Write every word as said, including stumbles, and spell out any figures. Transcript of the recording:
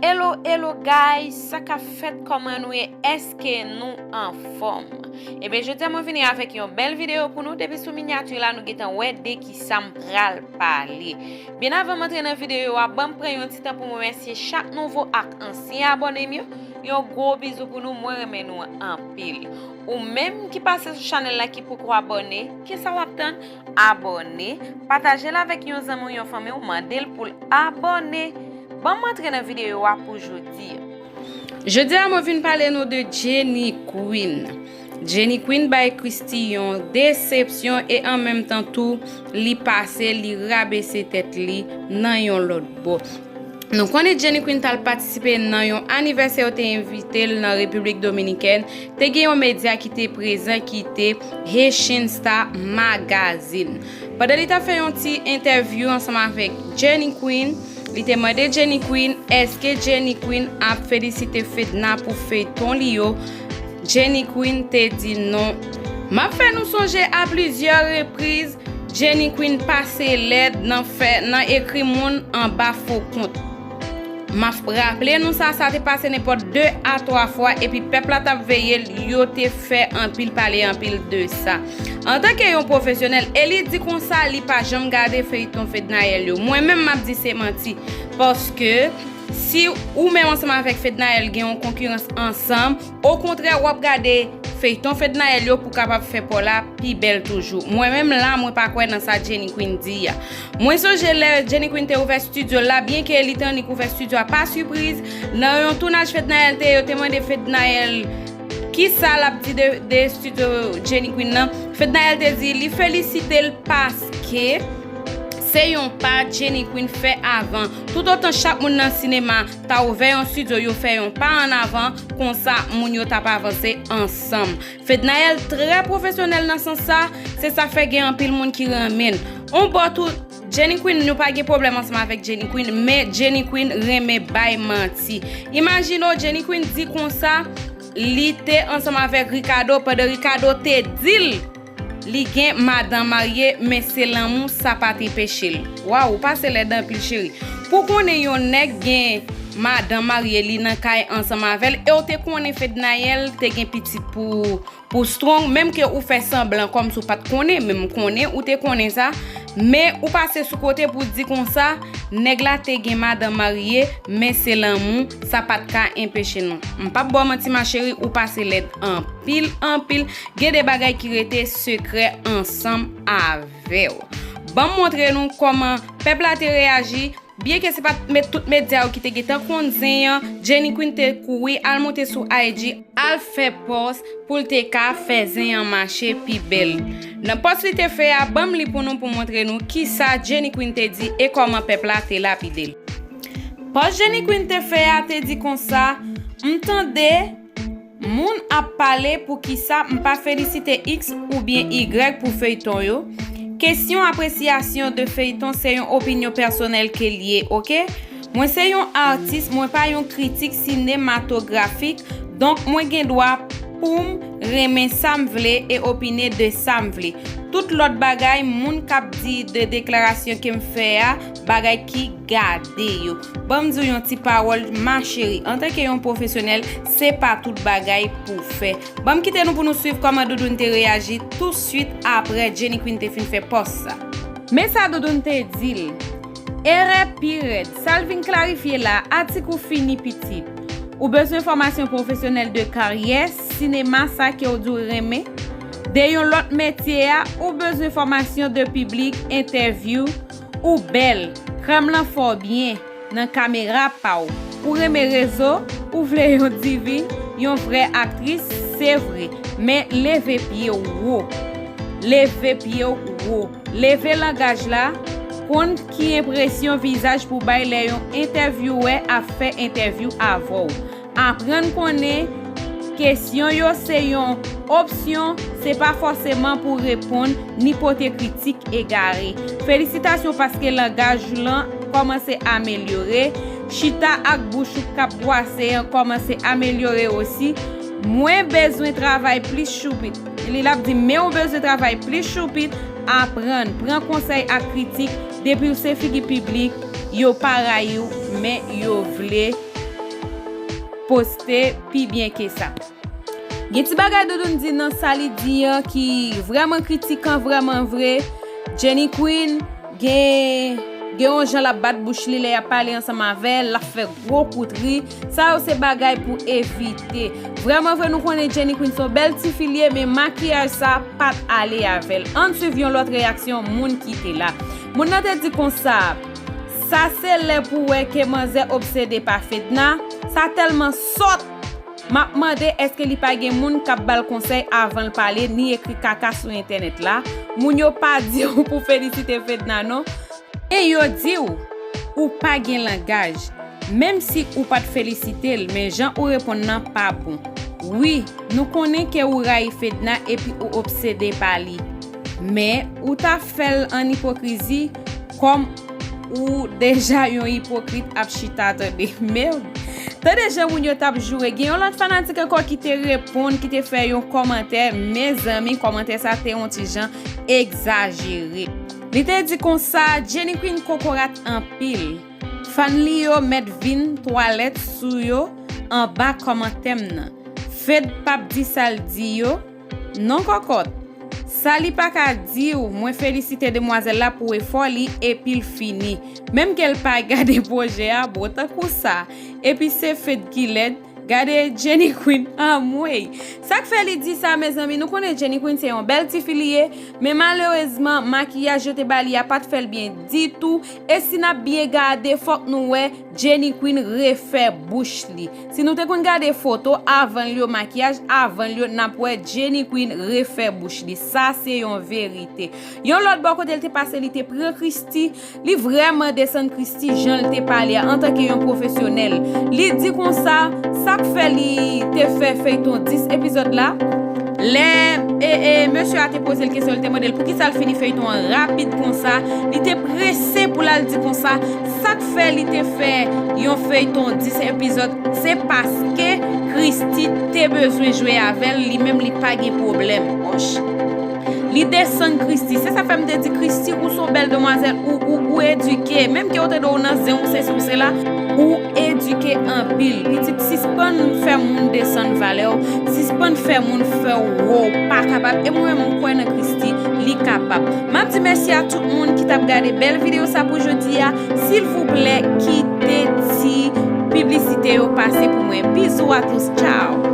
Hello, hello guys, sa k ap fèt, kòman nou ye? Èske nou anfòm? Ebyen, jodi a mwen vini avèk yon bèl videyo pou nou. Depi sou minyati la, nou gentan wè de kisa m pral pale. Byen avan m antre nan videyo a, ban m pran yon ti tan pou m remèsye chak nouvo ak ansyen abòne m yo. Yon gwo bizou pou nou, mwen renmen nou anpil. Ou menm ki pase sou chanèl la ki poko abòne, kisa w ap tann? Abòne, pataje l avèk yon zanmi w, yon fanmi w, mande l pou l abòne. Ban m antre nan videyo a pou jodi. Jodi a, mwen vin pale nou de Jenny Queen. Jenny Queen bay Christie yon desepsyon e an menm tan tou, li pase, li rabese tèt li nan yon lòt bò. Nou konnen Jenny Queen t al patisipe nan yon anivèsè yo te envite l nan Repiblik Dominikèn. Te gen yon medya ki te prezan ki te Haitian Star Magazine. Pandan li t ap fè yon ti entèvyou ansanm avèk Jenny Queen, li te mande Jenny Queen èske Jenny Queen ap felisite Fedna pou feyton li yo. Jenny Queen te di non. M ap fè nou sonje a plizyè repriz, Jenny Queen pase lèd nan fè, nan ekri moun anba fo kont. M ap raple nou sa, sa te pase nenpòt de a twa fwa, epi pèp la t ap veye l, yo te fè anpil pale anpil de sa. Antanke yon pwofesyonèl, e li di konsa, li pa janm gade feyton Fednaelle yo. Mwen menm, m ap di se manti, paske si ou menm ansanm avèk Fednaelle gen yon konkirans ansanm, okontrè, w ap gade feyton Fednaelle yo pou kapab fè pa w la pi bèl toujou. Mwen menm la, mwen pa kwè nan sa Jenny Queen di a. Mwen sonje lè Jenny Queen te ouvè estidyo l la, byenke li te annik ouvè estidyo a pa sipriz, nan yon tounaj Fednaelle te ye, yo te mande Fednaelle kisa l ap di de, de estidyo Jenny Queen nan. Fednaelle te di li felisite l paske se yon pa Jenny Queen fè avan. Toutotan chak moun nan sinema ta ouvè yon estidyo, yo fè yon pa an avan, konsa moun yo t ap avanse ansanm. Fednaelle trè pwofesyonèl nan sans sa, se sa fè gen anpil moun ki renmen l. On bò tou, Jenny Queen, nou pa gen pwoblèm ansanm avèk Jenny Queen, men Jenny Queen renmen bay manti. Imajine w, Jenny Queen di konsa, li te ansanm avèk Ricardo, pandan Ricardo te di l li gen madan marye, men se lanmou sa pa t anpeche l. Waw, ou pase lèd anpil, cheri. Pou konnen yon nèg gen madan marye li nan kay ansanm avè l, e w te konnen Fednaelle te gen pitit pou, pou Strong, menm ke ou fè sanblan kòmsi w pa t konnen, men m konnen ou te konnen sa, men ou pase sou kote pou di konsa, nèg la te gen madan marye, men se lanmou, sa pa t ka anpeche nou. M p ap ba w manti, ma chérie, ou pase lèd anpil, anpil. Gen de bagay ki rete sekrè ansanm avè w. Ban m montre nou kòman pèp la te reyaji, byenke se pa t met tout medya yo ki te gentan konn zen an, Jenny Queen te kouri al monte sou I G, al fè pòs pou l te ka fè zen an mache pi bèl. Nan pòs li te fè a, ban m li pou nou pou montre nou kisa Jenny Queen te di e kòman pèp la te lapide l. Pòs Jenny Queen te fè a te di konsa, m tande moun ap pale poukisa m pa felisite X oubyen Y pou feyton yo. Kesyon apresyasyon de feyton se yon opinyon pèsonèl ke l ye, oke? Mwen se yon atis, mwen pa yon kritik sinematografik, donk mwen gen dwa pou m renmen sa m vle e opine de sa m vle. Tout lòt bagay moun k ap di de deklarasyon ke m fè a, bagay ki gade yo. Ban m di w yon ti pawòl, ma chérie, antanke yon pwofesyonèl, se pa tout bagay pou fè. Ban m kite nou pou nou swiv kòman Doudoune te reyaji touswit aprè Jenny Queen te fin fè pòs sa. Men sa Doudoune te di l. Erè pi rèd, sa l vin klarifye la, atik ou fini pitit. Ou bezwen fòmasyon pwofesyonèl de karyè, sinema sa ke w di w renmen? De yon lòt metye a, ou bezwen fòmasyon de piblik, entèvyou, ou bèl, krèm lan fè w byen nan kamera pa w. Ou renmen rezo, ou vle yon divin, yon vrè aktris, se vre, men leve pye w wo. Leve pye w wo. Leve langaj la, konn ki enpresyon vizaj pou bay lè yon entèvyouwè ap fè entèvyou avè w. Aprann konnen kesyon yo se yon opsyon, se pa fòseman pou reponn ni pote kritik egare. Felisitasyon paske langaj ou lan kòmanse amelyore, chita ak bouch ou k ap bwase an kòmanse amelyore osi. Mwen bezwen travay plis choupit. Li l ap di, men ou bezwen travay plis choupit, aprann, pran konsèy ak kritik, depi w se figi piblik, yo pa rayi w, men yo vle poste pi byen ke sa. Gen ti bagay Doudoune di nan sa li di an ki vrèman kritikan, vrèman vre. Jenny Queen gen gen yon jan l ap bat bouch li lè y ap pale ansanm avè l, l ap fè gwo kout ri. Sa yo se bagay pou evite. Vrèman vre, nou konnen Jenny Queen se yon bèl tifi l ye, men makiyaj sa pa t ale avè l. Ann swiv yon lòt reyaksyon moun ki te la. Moun nan te di konsa, sa se lè pou wè ke manzè obsede pa Fedna, sa tèlman sòt. M ap mande èske li pa gen moun k ap ba l konsèy avan l pale, ni ekri kaka sou entènèt la. Moun yo pa di w pou felisite Fedna non. Men yo di w, ou pa gen langaj. Menm si ou pa t felisite l, men jan ou reponn nan pa bon. Wi, nou konnen ke ou rayi Fedna epi ou obsede pa li. Men ou ta fè l an ipokrizi, kòm ou deja yon ipokrit ap chita tande. Mèd. Tande jan moun yo t ap joure. Gen yon lòt fanatik ankò ki te reponn, ki te fè yon kòmantè. Mezanmi, kòmantè sa te yon ti jan egzajere. Li te di konsa, Jenny Queen kokorat anpil. Fan li yo mèt vin twalèt sou yo anba kòmantè m nan. Fed p ap di sa l di yo. Non kòkòt. Sa li pa ka di w, mwen felisite demwazèl la pou efò li epi l fini. Menm ke l pa gade pwojè a, bon, tankou sa. Epi se Fed ki lèd, gade Jenny Queen, anmwey. Sa k fè li di sa, mezanmi, nou konnen Jenny Queen se yon bèl tifi li ye, men malerezman, makiyaj yo te ba li a pa t fè l byen ditou. E si n ap byen gade, fòk nou wè Jenny Queen refè bouch li. Si nou te konn gade foto avan l yo, makiyaj avan l yo, n ap wè Jenny Queen refè bouch li. Sa se yon verite. Yon lòt bò kote l te pase, li te pran Christie, li vrèman desann Christie jan l te pale a antanke yon pwofesyonèl. Li di konsa, sa k fè li te fè feyton dis epizòd la. Lè e, e, mesye a te poze l kesyon, li te mande l poukisa l fini feyton an rapid konsa, li te prese pou l al di konsa, sa k fè li te fè yon feyton dis epizòd, se paske Christie te bezwen jwe avè l, li menm li pa gen pwoblèm. Ouch. Li desann Christie. Se sa fè m te di Christie, ou se yon bèl demwazèl, ou, ou, ou edike. Menm ke yo te di w nan zen, ou sesi, ou sela, ou edike anpil. Pitit, sispann fè moun desann valè w, sispann fè moun fè w wè w pa kapab. E mwen menm, m kwè nan Christie, li kapab. M ap di mèsi a tout moun ki t ap gade bèl videyo sa pou jodi a. Silvouplè, kite ti piblisite yo pase pou mwen. Bizou a tous, tchao!